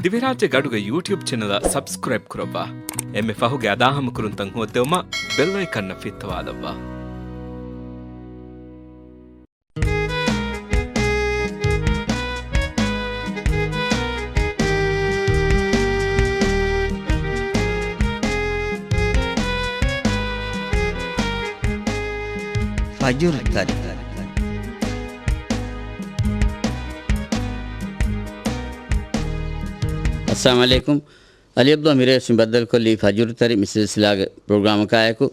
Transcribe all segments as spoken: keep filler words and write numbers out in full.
ދިވެހިރާއްޖޭގެ އަޑުގެ ޔޫޓިއުބް ޗެނަލަށް ސަބްސްކްރައިބް ކުރައްވާ. އެންމެ ފަހުގެ އަދާހަމަކުރުންތައް ހޯއްދެވުމަށް ބެލް އައިކަންއަށް ފިއްތަވާލައްވާ. ފަޖުރު ތަރި. އައްސަލާމު ޢަލައިކުމް. އަލީ ޢަބްދުﷲ މިރޭވެސް މި ބައްދަލުކޮށްލީ ފަޖުރު ތަރި މި ސިލްސިލާގެ ޕްރޮގްރާމަކާއެކު.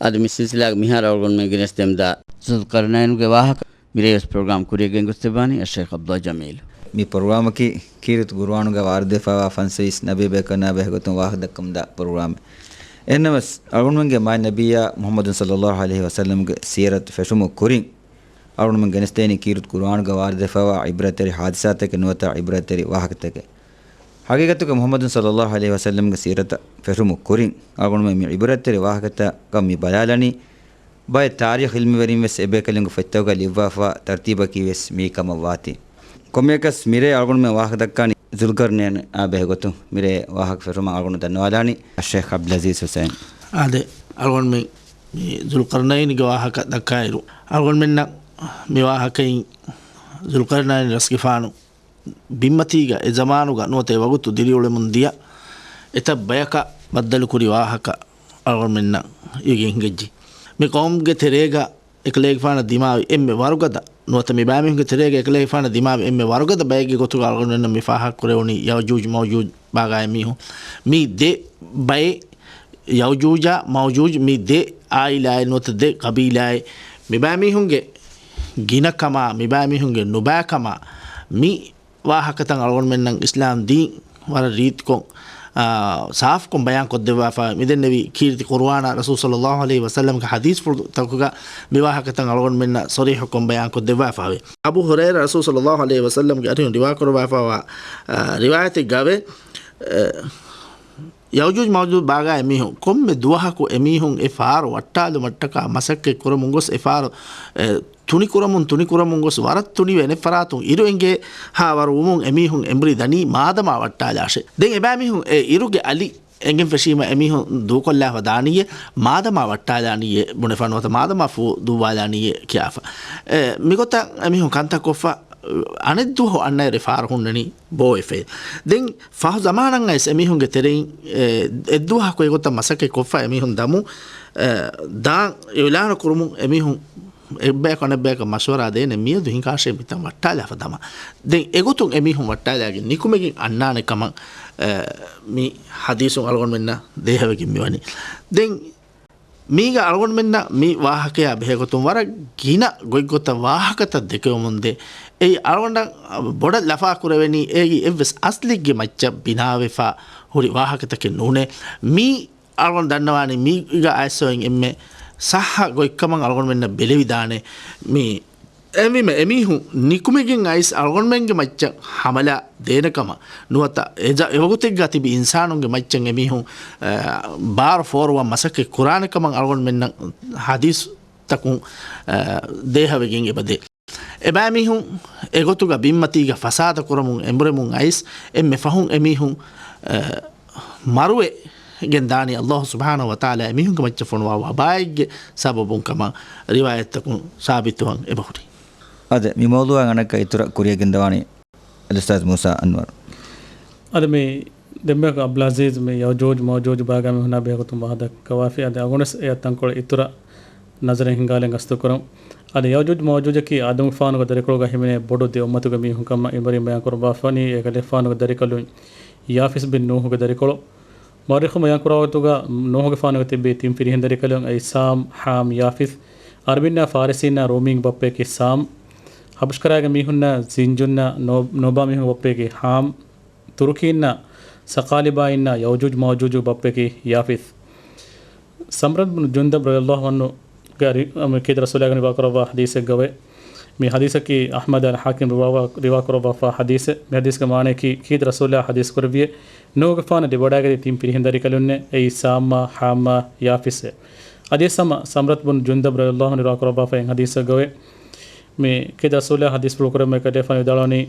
އަދި މި ސިލްސިލާގެ މިހާރު އަޅުގަނޑުމެން ގެނެސްދެމުންދާ ޒުލްޤަރްނައިނުގެ ވާހަކަ މިރޭވެސް ޕްރޮގްރާމް ކުރިޔަށް ގެންގޮސްދެއްވާނީ އައްޝައިޚް ޢަބްދުﷲ ޖަމީލް. މި ޕްރޮގްރާމަކީ ކީރިތި ޤުރުއާނުގަ ވާރިދުވެފައިވާ ފަންސަވީސް ނަބީ ބޭކަލުންނާ ބެހޭގޮތުން ވާހަކަ ދައްކަމުންދާ ޕްރޮގްރާމެއް. އެހެންނަމަވެސް، އަޅުގަނޑުމެންގެ މާތް ނަބިއްޔާ މުޙައްމަދު ޞައްލައްލާހު ޢަލައިހި ވަސައްލަމްގެ ސީރަތު ފެށުމުގެ ކުރިން، އަޅުގަނޑުމެން ގެނެސްދޭނީ ކީރިތި ޤުރުއާނުގަ ވާރިދުވެފައިވާ ޢިބްރަތްތެރި ޙާދިސާތަކެއް ނުވަތަ ޢިބްރަތްތެރި ވާހަކަތަކެއް. ޙަޤީޤަތުގަ މުޙައްމަދު ޞައްލައްލާހު ޢަލައިހި ވަސައްލަމްގެ ސީރަތަށް ފެށުމުގެ ކުރިން، އަޅުގަނޑުމެން މި ޢިބްރަތްތެރި ވާހަކަތަކަށް މި ބަލާލަނީ، ބައެއް ތާރީޚު ޢިލްމުވެރިން ވެސް އެބޭކަލުންގެ ފޮތްތަކުގަ ލިޔުއްވާފައިވާ ތަރުތީބަކީ ވެސް މިއީ ކަމަށް ވާތީ. ކޮންމެއަކަސް މިރޭ އަޅުގަނޑުމެން ވާހަކަ ދައްކާނީ ޒުލްޤަރްނައިނާ ބެހޭގޮތުން. މިރޭ ވާހަކަ ފެށުމަށް އަޅުގަނޑު ދަންނަވާލާނީ އައްޝައިޚް ޢަބްދުލްޢަޒީޒް ޙުސައިން. އާދެ، އަޅުގަނޑުމެން މި ޒުލްޤަރްނައިންގެ ވާހަކަ ދައްކާއިރު، އަޅުގަނޑުމެންނަށް މި ވާހަކައިން ޒުލްޤަރްނައިން ރަސްގެފާނު ބިންމަތީގަ އެ ޒަމާނުގަ ނުވަތަ އެ ވަގުތު ދިރިއުޅެމުން ދިޔަ އެތައް ބަޔަކަށް ބައްދަލުކުރި ވާހަކަ އަޅުގަނޑުމެންނަށް އިވިގެން ހިނގައްޖެ. މި ޤައުމުގެ ތެރޭގަ އެކަލޭގެފާނަށް ދިމާވި އެންމެ ވަރުގަދަ، ނުވަތަ މި ބައިމީހުންގެ ތެރޭގަ އެކަލޭގެފާނަށް ދިމާވި އެންމެ ވަރުގަދަ ބައެއްގެ ގޮތުގަ އަޅުގަނޑުމެންނަށް މި ފާހަގަކުރެވުނީ ޔައުޖޫޖް މައުޖޫޖް ބާގާ މީހުން. މި ދެ ބައެއް، ޔައުޖޫޖާ މައުޖޫޖް މި ދެ އާއިލާއެއް ނުވަތަ ދެ ޤަބީލާއެއް، މި ބައިމީހުންގެ ގިނަކަމާ، މި ބައިމީހުންގެ ނުބައިކަމާ، މި ވާހަކަތައް އަޅުގަނޑުމެންނަށް އިސްލާމް ދީން ވަރަށް ރީތިކޮށް، އާ، ސާފުކޮށް ބަޔާން ކޮށްދެއްވާފަ. މިދެންނެވި ކީރިތި ޤުރުއާނާ ރަސޫލު ޞައްލައްލާހު ޢަލައިހި ވަސައްލަމްގެ ޙަދީޘްފުޅުތަކުގަ މި ވާހަކަތައް އަޅުގަނޑުމެންނަށް ޞަރީޙުކޮށް ބަޔާން ކޮށްދެއްވާފަވޭ. އަބޫ ހުރައިރާ ރަސޫލު ޞައްލައްލާހު ޢަލައިހި ވަސައްލަމްގެ އަރިހުން ރިވާކުރައްވާފައިވާ، އާ، ރިވާޔަތެއްގައެވެ. އެ، ޔައުޖޫޖް މައުޖޫޖް ބާގާ އެމީހުން ކޮންމެ ދުވަހަކު އެމީހުން އެ ފާރު ވައްޓާލުމަށްޓަކާ މަސައްކަތް ކުރަމުން ގޮސް އެ ފާރު، އެ، ތުނިކުރަމުން، ތުނިކުރަމުން ގޮސް ވަރަށް ތުނިވެ އަނެއް ފަރާތުން އިރު އެނގޭ ހާ ވަރު ވުމުން އެމީހުން އެނބުރި ދަނީ މާދަމާ ވައްޓާލާށޭ. ދެން އެބައިމީހުން އެ އިރުގެ އަލި އެނގެން ފެށީމަ އެމީހުން ދޫކޮށްލާފަ ދާނީއޭ މާދަމާ ވައްޓާލާނީއޭ ބުނެފަ ނުވަތަ މާދަމާ ފޫ ދުއްވާލާނީއޭ ކިޔާފަ. އެ، މިގޮތަށް އެމީހުން ކަންތައް ކޮށްފަ އަނެއްދުވަހު އަންނައިރު ފާރު ހުންނަނީ ބޯވެފައި. ދެން ފަހު ޒަމާނަށް އައިސް އެމީހުންގެ ތެރެއިން، އެ، އެއްދުވަހަކު އެގޮތަށް މަސައްކަތް ކޮށްފަ އެމީހުން ދަމު، އެ، ދާން އިޢުލާނު ކުރުމުން އެމީހުން އެއްބަޔަކު އަނެއްބަޔަކަށް މަޝްވަރާ ދޭނެ މިއަދު ހިނގާށޭ މިތަން ވައްޓާލާފަ ދަމާ. ދެން އެގޮތުން އެމީހުން ވައްޓާލާގެން ނިކުމެގެން އަންނާނެ ކަމަށް، އެ، މި ޙަދީޘުން އަޅުގަނޑުމެންނަށް ދޭހަވެގެން މިވަނީ. ދެން މީގަ އަޅުގަނޑުމެންނަށް މި ވާހަކަޔާ ބެހޭގޮތުން ވަރަށް ގިނަ ގޮތްގޮތަށް ވާހަކަތައް ދެކެވެމުންދޭ. އެއީ އަޅުގަނޑަށް ބޮޑަށް ލަފާ ކުރެވެނީ އޭގެ އެއްވެސް އަސްލެއްގެ މައްޗަށް ބިނާވެފަ ހުރި ވާހަކަތަކެއް ނޫނޭ. މީ އަޅުގަނޑު ދަންނަވާނީ މީގަ އައިސް އޮތް އެންމެ ޞައްޙަ ގޮތްކަމަށް އަޅުގަނޑުމެންނަށް ބެލެވިދާނެ. މީ އެހެންވީމަ އެމީހުން ނިކުމެގެން އައިސް އަޅުގަނޑުމެންގެ މައްޗަށް ހަމަލާ ދޭނެ ކަމަށް ނުވަތަ އެ ޖަ-، އެވަގުތެއްގަ ތިބި އިންސާނުންގެ މައްޗަށް އެމީހުން، އަ، ބާރު ފޯރުވަން މަސައްކަތް ކުރާނެ ކަމަށް އަޅުގަނޑުމެންނަށް ޙަދީޘްތަކުން، އަ، ދޭހަވެގެން އެބަދޭ. އެބައިމީހުން އެގޮތުގަ ބިންމަތީގަ ފަސާދަ ކުރަމުން އެނބުރެމުން އައިސް އެންމެ ފަހުން އެމީހުން، އަ، މަރުވެ ގެން ދާނީ އައްލާހު ސުބްޙާނަހު ވަތަޢާލާ އެމީހުންގެ މައްޗަށް ފޮނުވާ ވަބާއެއްގެ ސަބަބުން ކަމަށް ރިވާޔަތްތަކުން ސާބިތުވަން އެބަހުރި. އަދި މި މައުޟޫޢާ އަނެއްކާ އިތުރަށް ކުރިޔަށް ގެންދަވާނީ އަލްއުސްތާޛް މޫސާ އަންވަރު. އަދި މި ދެންމެ ޢަބްދުލްޢަޒީޒް މި ޔައުޖޫޖް މައުޖޫޖް ބާގާ މީހުންނާ ބެހޭގޮތުން ވާހަކަ ދައްކަވާފި. އަދި އަޅުގަނޑުވެސް އެއަށް ތަންކޮޅެއް އިތުރަށް ނަޒަރެއް ހިންގާލަން ގަސްތުކުރަން. އަދި ޔައުޖޫޖް މައުޖޫޖަކީ އާދަމުގެފާނުގެ ދަރިކޮޅުގަ ހިމެނޭ ބޮޑު ދެ އުއްމަތުގެ މީހުން ކަމަށް އިބްރާހީމް ބަޔާން ކުރައްވާފަ ވަނީ އެކަލޭގެފާނުގެ ދަރިކަލުން ޔާފިސް ބިން ނޫހުގެ ދަރިކޮޅު. މުއައްރިޚުން ބަޔާން ކުރާ ވަގުތުގަ ނޫހުގެފާނުގެ ތިއްބީ ތިން ފިރިހެން ދަރިކަލުން އެއީ ސާމް، ޙާމް، ޔާފިސް. އަރަބިންނާ ފާރިސީންނާ ރޫމީންގެ ބައްޕަޔަކީ ސާމް. ޙަބަޝްކަރާގެ މީހުންނާ ޒިންޖުންނާ ނޯ-، ނޯބާ މީހުންގެ ބައްޕަޔަކީ ޙާމް. ތުރުކީންނާ ސަޤާލިބާއިންނާ ޔައުޖޫޖް މައުޖޫޖުގެ ބައްޕަޔަކީ ޔާފިސް. ސަމްރަތު ބުނު ޖުންދަބް ރަޟިޔަﷲ ޢަންހުގެ ރި-، އަ، މި ކީރިތި ރަސޫލާގެ ރިވާ ކުރައްވާ ޙަދީޘެއްގައެވެ. މި ޙަދީޘަކީ އަޙްމަދާ ޙާކިމް ރިވާ-، ރިވާ ކުރައްވާފާ ޙަދީޘެއް. މި ޙަދީޘްގެ މާނަޔަކީ ކީރިތި ރަސޫލާ ޙަދީޘް ކުރެއްވިއޭ ނޫހުގެފާނަށް ލިބިވަޑައިގަތީ ތިން ފިރިހެން ދަރިކަލުންނޭ އެއީ ސާމްއާ، ޙާމްއާ، ޔާފިސްއޭ. އަދިވެސް ހަމަ ސަމްރަތު ބުނު ޖުންދަބް ރަޟިޔަﷲ ޢަންހު ރިވާ ކުރައްވާފައި އިން ޙަދީޘެއްގައެވެ. މި ކީރިތި ރަސޫލާ ޙަދީޘްފުޅު ކުރެއްވުމަށް އެކަލޭގެފާނު ވިދާޅުވަނީ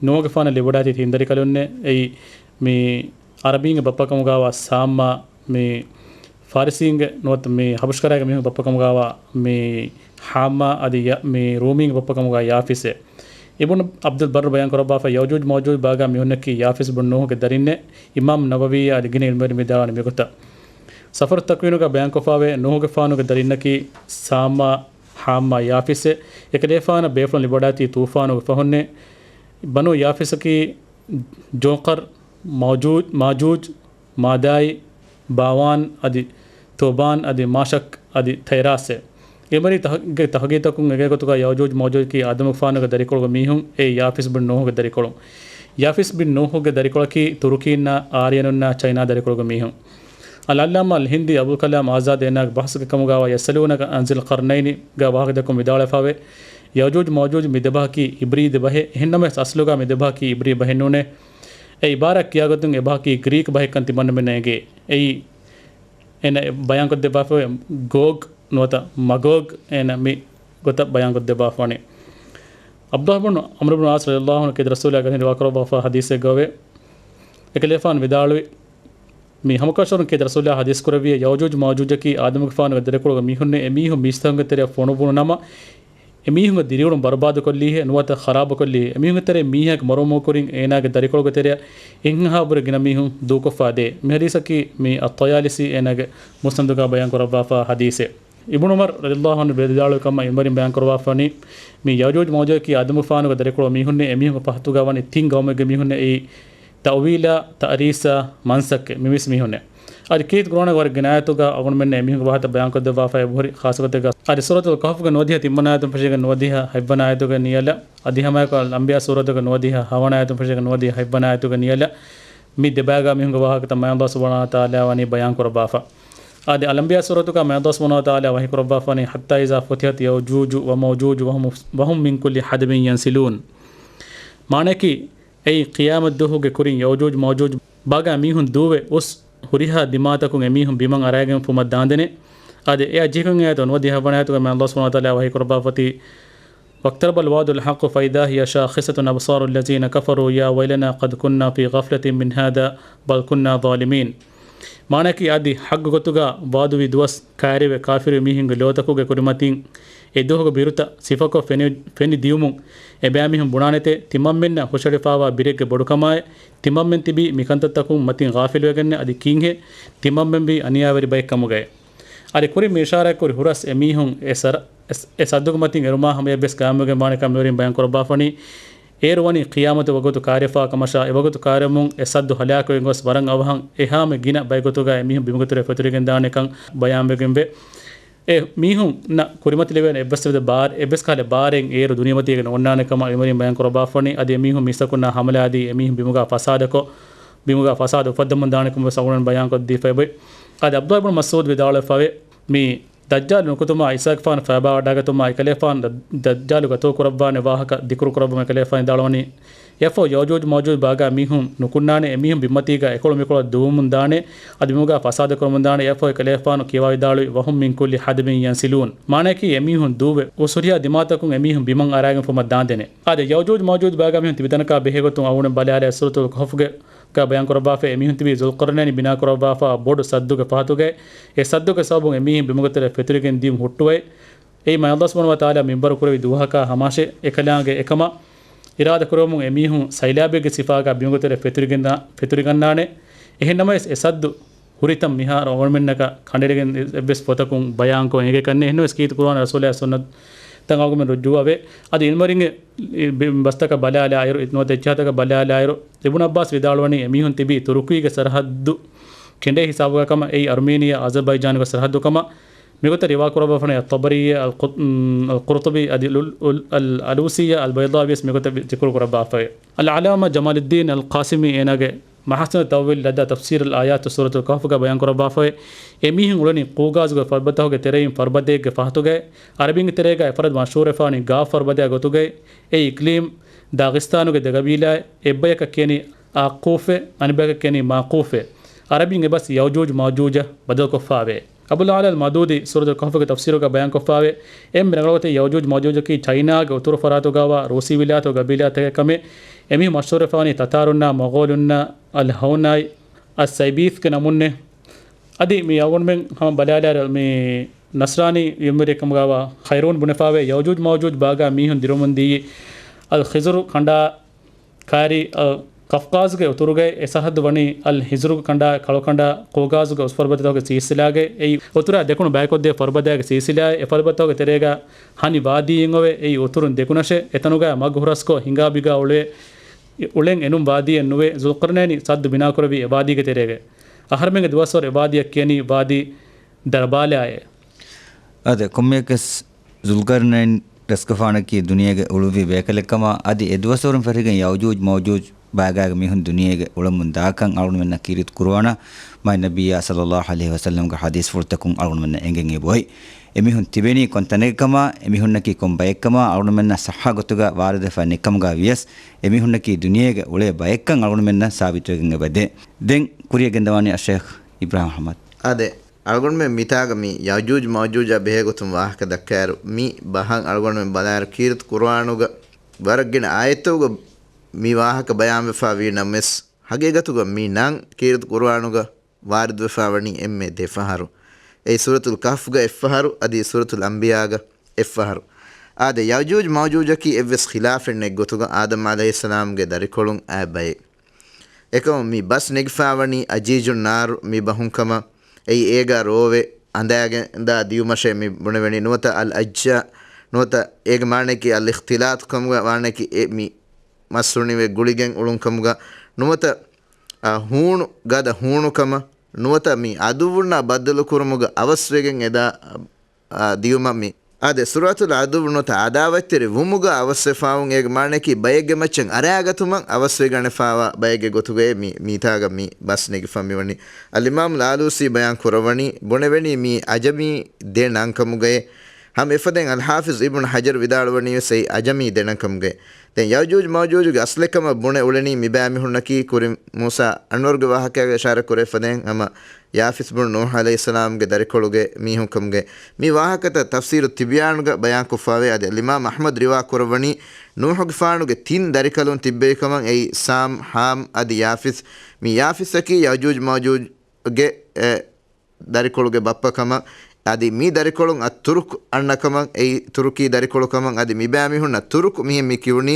ނޫހުގެފާނަށް ލިބިވަޑައިގަތީ ތިން ދަރިކަލުންނޭ އެއީ މި އަރަބީންގެ ބައްޕަކަމުގާވާ ސާމްމާ، މި ފާރިސީންގެ ނުވަތަ މި ހަބަޝްކަރާގެ މީހުން ބައްޕަކަމުގާވާ މި ހާމްމާ އަދި ޔަ-، މި ރޫމީންގެ ބައްޕަކަމުގާ ޔާފިސެ. އިބުނު އަބްދުލް ބައްރު ބަޔާން ކުރައްވާފަ، ޔައުޖޫޖް މައުޖޫޖް ބާގާ މީހުންނަކީ ޔާފިސް ބުން ނޫހުގެ ދަރިންނޭ. އިމާމް ނަވަވީ އަދި ގިނަ އިލްމުވެރިން ވިދާޅުވަނީ މިގޮތަށް. ސަފަރު ތަކުވީނުގަ ބަޔާންކޮށްފާވޭ، ނޫހުގެފާނުގެ ދަރިންނަކީ ސާމްމާ، ހާމްމާ، ޔާފިސެ. އެކަލޭފާނަށް ބޭފުޅުން ލިބިވަޑާތީ ތޫފާނުގެ ފަހުންނޭ. ބަނޫ ޔާފިސަކީ ޖޯކަރް، މާޖޫ-، މާޖޫޖް، މާދާއި، ބާވާން އަދި ތޯބާން އަދި މާޝަކް އަދި ތައިރާސްއެ. އިލްމުވެރި ތަހ-، ގެ ތަހުގީގުތަކުން އެނގޭ ގޮތުގަ ޔައުޖޫޖް މައުޖޫޖަކީ އާދަމުގެފާނުގެ ދަރިކޮޅުގެ މީހުން، އެއީ ޔާފިސް ބިން ނޫހުގެ ދަރިކޮޅުން. ޔާފިސް ބިން ނޫހުގެ ދަރިކޮޅަކީ ތުރުކީންނާ، އާރިޔަނުންނާ، ޗައިނާ ދަރިކޮޅުގެ މީހުން. އަލްއައްލާމާ އަލްހިންދީ އަބުލް ކަލާމް އާޒާދް އޭނާގެ ބަހުސްގެ ކަމުގާވާ ޔަސްއަލޫނަކަ އަން ޒިލް ޤަރްނައިނި ގާ ވާހަކަދައްކަމުން ވިދާޅުވެފަވޭ، ޔައުޖޫޖް މައުޖޫޖް މި ދެބަހަކީ އިބްރީ ދެބަހެއް. އެހެންނަމަވެސް އަސްލުގާ މި ދެބަހަކީ އިބްރީ ބަހެއް ނޫނޭ. އެ އިބާރާތް ކިޔާގޮތުން އެބަހަކީ ގްރީކް ބަހެއްކަން ތިމަންނަމެންނަށް އެނގޭ. އެއީ އޭނަ ބަޔާންކޮށްދެއްވާފަވޭ ގޯގް ނުވަތަ މަގޯގް އޭނަ މި ގޮތަށް ބަޔާންކޮށްދެއްވާފަވަނީ. ޢަބްދުﷲ ބިން ޢަމްރު ބިން ޢާޞް ރަޟިޔަﷲ ޢަންހު ކީރިތި ރަސޫލާ ގެން ރިވާކުރައްވާފަ ޙަދީޘެއްގައެވެ. އެކަލޭފާނު ވިދާޅުވި، މި ހަމަކަށަވަރުން ކީރިތި ރަސޫލާ ޙަދީޘް ކުރެއްވިއޭ، ޔައުޖޫޖް މައުޖޫޖަކީ އާދަމުގެފާނުގެ ދަރިކޮޅުގެ މީހުންނޭ. އެމީހުން މީސްތަކުންގެ ތެރެއަށް ފޮނުއްވުނު ނަމަ، އެމީހުންގެ ދިރިއުޅުން ބަރުބާދުކޮށްލީހޭ ނުވަތަ ޚަރާބުކޮށްލީހޭ. އެމީހުންގެ ތެރޭ މީހާއެއް މަރުވުމުގެ ކުރިން އޭނާގެ ދަރިކޮޅުގެ ތެރެއަށް އެއްހާ ބުރެ ގިނަ މީހުން ދޫކޮށްފާ ދޭ. މި ޙަދީޘަކީ މި އައްޠަޔާލިސީ އޭނާގެ މުސްނަދުގާ ބަޔާންކުރައްވާފާ ޙަދީޘެއް. އިބްނު ޢުމަރު ރަޟިޔަﷲ ޢަންހު ވިދާޅުވި ކަމަށް އިލްމުވެރިން ބަޔާންކުރައްވާފަވަނީ، މި ޔައުޖޫޖް މައުޖޫޖަކީ އާދަމުގެފާނުގެ ދަރިކޮޅު މީހުންނޭ. އެމީހުންގެ ފަހަތުގާ ވަނީ ތިން ގައުމެއްގެ މީހުންނޭ. އެއީ ތައުވީލާ، ތައްރީސާ، މަންސައްކޭ. މި މީސް މީހުންނޭ. އަދި ކީރިތި ޤުރްއާނުގެ ވަރަށް ގިނަ އާޔަތުގަ އަޅުގަނޑުމެންނަށް އެމީހުންގެ ވާހަކަ ބަޔާންކޮށްދެއްވާފައި އެބަހުރި. ޚާއްޞަގޮތެއްގަ އަދި ސޫރަތުލް ކަހުފުގެ ނުވަދިހަ ތިންވަނަ އާޔަތުން ފެށިގެން ނުވަދިހަ ހަތްވަނަ އާޔަތުގެ ނިޔަލަށް، އަދި ހަމައެކަނި އަންބިޔާ ސޫރަތުގެ ނުވަދިހަ ހަވަނަ އާޔަތުން ފެށިގެން ނުވަދިހަ ހަތްވަނަ އާޔަތުގެ ނިޔަލަށް މި ދެބައިގާ މީހުންގެ ވާހަކަތައް މާތް ﷲ ސުބްޙާނަހޫ ވަތަޢާލާ ވަނީ ބަޔާންކުރައްވާފަ. އަދި އަލްއަންބިޔާ ސޫރަތުގަ މާތް ﷲ ސުބްޙާނަހޫ ވަތަޢާލާ ވަޙީކުރައްވާފަވަނީ، حتى إذا فتحت يأجوج ومأجوج وهم، وهم من كل حدب ينسلون. މާނައަކީ، އެއީ ޤިޔާމަތްދުވަހުގެ ކުރިން ޔައުޖޫޖް މައުޖޫޖް ބާގާ މީހުން ދޫވެ އުސް ހުރިހާ ދިމާތަކުން އެމީހުން ބިމަށް އަރާގެން ފުމަށް ދާންދެނެ. އާދެ، އެއާ ޖެހިގެން އައި އާޔަތު ނުވަދިހަ ހަވަނަ އާޔަތުގަ މާތް ﷲ ސުބްޙާނަހޫ ވަތަޢާލާ ވަޙީކުރައްވާފަ އޮތީ، واقترب الوعد الحق فإذا هي شاخصة أبصار الذين كفروا يا ويلنا قد كنا في غفلة من هذا بل كنا ظالمين. މާނައަކީ، އަދި ޙައްޤު ގޮތުގަ ވަޢުދުވި ދުވަސް ކައިރިވެ، ކާފިރު މީހުންގެ ލޯތަކުގެ ކުރިމަތިން އެ ދުވަހުގެ ބިރުތައް ސިފަކޮށް ފެނި، ފެނި ދިޔުމުން އެބައިމީހުން ބުނާނެތޭ، ތިމަންމެންނަށް ހުށަހެޅިފާވާ ބިރެއްގެ ބޮޑުކަމާއި، ތިމަންމެން ތިބީ މިކަންތައްތަކުން މަތިން ޣާފިލުވެގެންނޭ. އަދި ކީއްހޭ؟ ތިމަންމެންވީ އަނިޔާވެރި ބައެއް ކަމުގައި. އަދި ކުރިން މި އިޝާރާތްކުރި ހުރަސް އެމީހުން އެ ސަރ-، އެ ސަ-، އެ ސައްދުގެ މަތިން އެރުމާ ހަމަޔަށްވެސް ޤާއިމުވެގެން ވާނެ ކަމަށް މިވެރިން ބަޔާން ކުރައްވާފަވަނީ، އޭރު ވަނީ ޤިޔާމަތު ވަގުތު ކާރިފާ ކަމަށާ، އެވަގުތު ކާރެމުން އެ ސައްދު ހަލާކުވެގެން ގޮސް ވަރަށް އަވަހަށް އެހާމެ ގިނަ ބައެއް ގޮތުގަ އެމީހުން ބިމުގެ ތެރެއަށް ފެތުރިގެން ދާނެ ކަން ބަޔާންވެގެންވޭ. އެ މީހުންނަށް ކުރިމަތިލެވޭނެ އެއްވެސް ވެދެ ބާރެއް، އެއްވެސް ކަހަލަ ބާރެއް އޭރު ދުނިޔެމަތީގަ ނޯންނާނެ ކަމަށް އިމްރީން ބަޔާން ކުރައްވާފަވަނީ. އަދި އެމީހުން މީސްތަކުންނާ ހަމަލާދީ އެމީހުން ބިމުގަ ފަސާދަކޮށް، ބިމުގަ ފަސާދަ އުފައްދަމުން ދާނެ ކަމަށް ވެސް އަޅުގަނޑު ބަޔާން ކޮށްދީފައި އޮތް. އަދި ޢަބްދުﷲ ބިން މަސްޢޫދު ވިދާޅުވެފަވޭ، މި ދައްޖާލު ނުކުތުމާ ޢީސާގެފާނު ފައިބާވަޑައިގަތުމާ އެކަލޭފާނު ދަ-، ދައްޖާލު ގަތުކުރައްވާނެ ވާހަކަ ޛިކުރު ކުރައްވަމުން އެކަލޭފާނު ވިދާޅުވަނީ، އެއަށްފަހު ޔައުޖޫޖު މައުޖޫޖު ބާގާ މީހުން ނުކުންނާނެ، އެމީހުން ބިންމަތީގަ އެކޮޅު މިކޮޅަށް ދުވެމުން ދާނެ، އަދި ބިމުގަ ފަސާދަ ކުރަމުން ދާނެ. އެއަށްފަހު އެކަލޭފާނު ކިޔަވާ ވިދާޅުވި، وهم من كل حدب ينسلون. މާނައަކީ، އެމީހުން ދުވެ އުސް ހުރިހާ ދިމާތަކުން އެމީހުން ބިމަށް އަރާގެން ފުމަށް ދާންދެނެ. އާދެ، ޔައުޖޫޖު މައުޖޫޖު ބާގާ މީހުން ތިބި ތަނަކާ ބެހޭ ގޮތުން އަޅުގަނޑު ބަލާލާ ސޫރަތުލް ކަހުފުގެ ގާ ބަޔާން ކުރައްވާފައި، އެމީހުން ތިބީ ޒުލްޤަރްނައިން ބިނާ ކުރައްވާފާ ބޮޑު ސައްދުގެ ފަހަތުގައި. އެ ސައްދުގެ ސަބަބުން އެމީހުން ބިމުގެ ތެރެއަށް ފެތުރިގެން ދިޔުން ހުއްޓުވައި. އެއީ މާތް ﷲ ސުބްޙާނަހޫ ވަތަޢާލާ މިންވަރު ކުރެއްވި ދުވަހަކާ ހަމަހަށޭ. އެކަލާނގެ އެކަމަށް އިރާދަ ކުރެވުމުން އެމީހުން ސައިލާބެއްގެ ސިފާގަ ބިމުގެ ތެރެއަށް ފެތުރިގެންދާ-، ފެތުރިގަންނާނެ. އެހެން ނަމަވެސް، އެ ސައްދު ހުރިތަން މިހާރު އަޅުގަނޑުމެންނަކަށް ކަނޑައެޅިގެން އެއްވެސް ފޮތަކުން ބަޔާންކޮށް އެނގޭކަށް ނެތް. އެހެންނަމަވެސް ކީރިތި ޤުރުއާން ރަސޫލާ ސުންނަތަށް އަޅުގަނޑުމެން ރުޖޫޢަވޭ. އަދި އިލްމުވެރިންގެ ބަސްތަކަށް ބަލާލާއިރު، ނުވަތަ އިޖްތިހާދުތަކަށް ބަލާލާއިރު، އިބްނު ޢައްބާސް ވިދާޅުވަނީ އެމީހުން ތިބީ ތުރުކީގެ ސަރަހައްދު ކެނޑޭ ހިސާބުގަ ކަމަށް، އެއީ އަރްމީނިއާ އަޒަރްބައިޖާނުގެ ސަރަހައްދު ކަމަށް. މިގޮތަށް ރިވާކުރައްވާފަވަނީ އައްޠަބަރީއާ، އަލް ޤު-، އުމް، އަލްޤުރްޠުބީ އަދި އަލް-، އަލް-، އަލް-، އަލޫސީއާ، އަލްބައިޟާވީ ވެސް މިގޮތަށް ޒިކުރު ކުރައްވާފައި. އަލްޢަލާމާ ޖަމާލުއްދީން އަލްޤާސިމީ އޭނާގެ މަޙާސިނު ތައުވީލް ލަދާ ތަފްސީރުލް އާޔާތު ސޫރަތުލް ކަހުފުގަ ބަޔާން ކުރައްވާފައި، އެމީހުން އުޅެނީ ޤޫގާޒުގެ ފަރުބަތަހުގެ ތެރެއިން ފަރުބަދައެއްގެ ފަހަތުގައި. އަރަބިންގެ ތެރޭގައި އެފަރާތް މަޝްހޫރުވެފާނީ ގާފް ފަރުބަދައާ ގޮތުގައި. އެ އިޤްލީމް ދާޣިސްތާނުގެ ދެ ގަބީލާއެއް، އެއްބަޔަކަށް ކިޔަނީ އާޤޫފޭ، އަނެއްބަޔަކަށް ކިޔަނީ މާޤޫފޭ. އަރަބިން އެ ބަސް ޔައުޖޫޖް މައުޖޫޖަށް ބަދަލުކޮށްފާވޭ. އަބުލް އަޢްލާ އަލް މައުދޫދީ ސޫރަތުލް ކަހްފުގެ ތަފްސީރުގަ ބަޔާންކޮށްފާވޭ، އެންމެ ރަނގަޅުގޮތެއް ޔައުޖޫޖް މައުޖޫޖަކީ ޗައިނާގެ އުތުރު ފަރާތުގަވާ ރޫސީ ވިލާތު ގަބީލާތަކެއް ކަމޭ. އެމީހުން މަޝްހޫރުވެފާވަނީ ތަތާރުންނާ މޮޣޯލުންނާ އަލް ހައުނާއި އައްސައިބީސްގެ ނަމުންނޭ. އަދި މި އަޅުގަނޑުމެން ހަމަ ބަލާލާއިރު މި ނަސްރާނީ އިލްމުވެރިއެއް ކަމުގަވާ ޚައިރޫން ބުނެފާވޭ، ޔައުޖޫޖް މައުޖޫޖް ބާގާ މީހުން ދިރުމުން ދިޔައީ އަލް ޚިޒުރު ކަނޑާ ކާރި އަލް ޤަފްޤާޒުގެ އުތުރުގައި އެ ސަރަހައްދު ވަނީ އަލް ހިޖުރުގެ ކަނޑާ، ކަޅުކަނޑާ، ޤޫގާޒުގެ އުސްފަރުބަދަތަކުގެ ސިލްސިލާގެ އެއީ އުތުރާ ދެކުނު ބަޔަކޮށްދޭ ފަރުބަދައިގެ ސިލްސިލާއެއް. އެ ފަރުބަދަތަކުގެ ތެރޭގަ ހަނި ވާދީއެއް އޮވޭ. އެއީ އުތުރުން ދެކުނަށޭ. އެތަނުގަ މަގު ހުރަސްކޮށް ހިނގާ ބިގާ އުޅޭ އުޅެން އެނުން ވާދީއެއް ނުވޭ. ޒުލްޤަރްނައިން ސައްދު ބިނާކުރެއްވީ އެ ވާދީގެ ތެރޭގައި. އަހަރެމެންގެ ދުވަސްވަރު އެ ވާދީއަށް ކިޔަނީ ވާދީ ދަރްބާލާއޭ. އާދެ، ކޮންމެއަކަސް ޒުލްޤަރްނައިން ރަސްގަފާނަކީ ދުނިޔޭގެ އުޅުއްވި ބޭކަލެއްކަމަށް، އަދި އެ ދުވަސްވަރުން ފެށިގެން ޔައުޖޫޖް މައުޖޫޖް ބާގާގެ މީހުން ދުނިޔޭގެ އުޅެމުން ދާކަން އަޅުގަނޑުމެންނަށް ކީރިތި ޤުރުއާނާ މާތް ނަބިއްޔާ ޞައްލައްލާހު ޢަލައިހި ވަސައްލަމްގެ ޙަދީޘްފުޅުތަކުން އަޅުގަނޑުމެންނަށް އެނގެން އެބައޮތް. އެމީހުން ތިބެނީ ކޮން ތަނެއް ކަމާ، އެމީހުންނަކީ ކޮން ބައެއް ކަމާ އަޅުގަނޑުމެންނަށް ޞައްޙަ ގޮތުގަ ވާރިދުވެފަ ނެތްކަމުގަ ވިޔަސް، އެމީހުންނަކީ ދުނިޔޭގެ އުޅޭ ބައެއްކަން އަޅުގަނޑުމެންނަށް ސާބިތުވެގެން އެބަދޭ. ދެން ކުރިއަށް ގެންދަވާނީ އައްޝައިޚް އިބްރާހިމް އަޙްމަދު. އާދެ، އަޅުގަނޑުމެން މިތާގަ މި ޔައުޖޫޖް މައުޖޫޖާ ބެހޭ ގޮތުން ވާހަކަ ދައްކާއިރު، މި ބަހަށް އަޅުގަނޑުމެން ބަލާއިރު، ކީރިތި ޤުރުއާނުގަ ވަރަށް ގިނަ އާޔަތްތަކުގަ މި ވާހަކަ ބަޔާންވެފާ ވީ ނަމަވެސް، ހަގީގަތުގަ މި ނަން ކީރިތި ޤުރުއާނުގަ ވާރިދުވެފާ ވަނީ އެންމެ ދެ ފަހަރު. އެއީ ސޫރަތުލް ކަހްފުގަ އެއްފަހަރު، އަދި ސޫރަތުލް އަންބިޔާގަ އެއްފަހަރު. އާދެ، ޔައުޖޫޖް މައުޖޫޖަކީ އެއްވެސް ޚިލާފެއް ނެތް ގޮތުގަ އާދަމް ޢަލައިހިއްސަލާމްގެ ދަރިކޮޅުން އައި ބައެއް. އެކަމު މި ބަސް ނެގިފާވަނީ އަޖީޖުން ނާރު މި ބަހުން ކަމަށް. އެއީ އޭގަ ރޯވެ އަނދާގެންދާ ދިޔުމަށޭ މި ބުނެވެނީ. ނުވަތަ އަލް އައްޖާ، ނުވަތަ އޭގެ މާނައަކީ އަލް އިޚްތިލާޠު ކަމުގަ ވާނެކީ އެ މި މަސް ހުނިވެ ގުޅިގެން އުޅުން ކަމުގަ، ނުވަތަ، އަ، ހޫނު، ގަދަ ހޫނު ކަމަށް، ނުވަތަ މި އަދުއްވުންނާ ބައްދަލު ކުރުމުގަ އަވަސްވެގެން އެދާ، އަ، ދިޔުމަށް މި. އާދެ، ސުރަތުލް ޢަދުއްވު ނުވަތަ ޢަދާވަތްތެރި ވުމުގަ އަވަސްވެފާވުން އޭގެ މާނައަކީ ބައެއްގެ މައްޗަށް އަރާގަތުމަށް އަވަސްވެގަނެފާވާ ބައެއްގެ ގޮތުގައޭ މި، މީތާގަ މި ބަސް ނެގިފަ މިވަނީ. އަލްއިމާމުލް އާލޫސީ ބަޔާން ކުރައްވަނީ، ބުނެވެނީ މީ އަޖަމީ ދެ ނަންކަމުގައޭ. ހަމަ އެފަދައިން އަލްޙާފިޒް އިބްނު ޙަޖަރު ވިދާޅުވަނީވެސް އެއީ އަޖަމީ ދެ ނަންކަމުގައޭ. ދެން ޔައުޖޫޖް މައުޖޫޖުގެ އަސްލެއް ކަމަށް ބުނެ އުޅެނީ މިބައިމީހުންނަކީ ކުރިން މޫސާ އަންވަރުގެ ވާހަކައިގަ އިޝާރަތް ކުރެވިފަދައިން ހަމަ ޔާފިސް ބުނު ނޫޙް ޢަލައިހިއްސަލާމްގެ ދަރިކޮޅުގެ މީހުންކަމުގެ. މި ވާހަކަތައް ތަފްސީރު ތިބްޔާނުގަ ބަޔާންކޮށްފާވޭ. އަދި އަލްއިމާމް އަޙްމަދު ރިވާ ކުރައްވަނީ ނޫޙުގެފާނުގެ ތިން ދަރިކަލުން ތިއްބެވިކަމަށް އެއީ ސާމް، ޙާމް އަދި ޔާފިސް. މި ޔާފިސްއަކީ ޔައުޖޫޖް މައުޖޫޖްގެ އެ ދަރިކޮޅުގެ ބައްޕަކަމަށް، އަދި މި ދަރިކޮޅުން އައް ތުރުކް އަންނަކަމަށް، އެއީ ތުރުކީ ދަރިކޮޅުކަމަށް، އަދި މިބައިމީހުންނަށް ތުރުކް މިހެން މި ކިޔުނީ،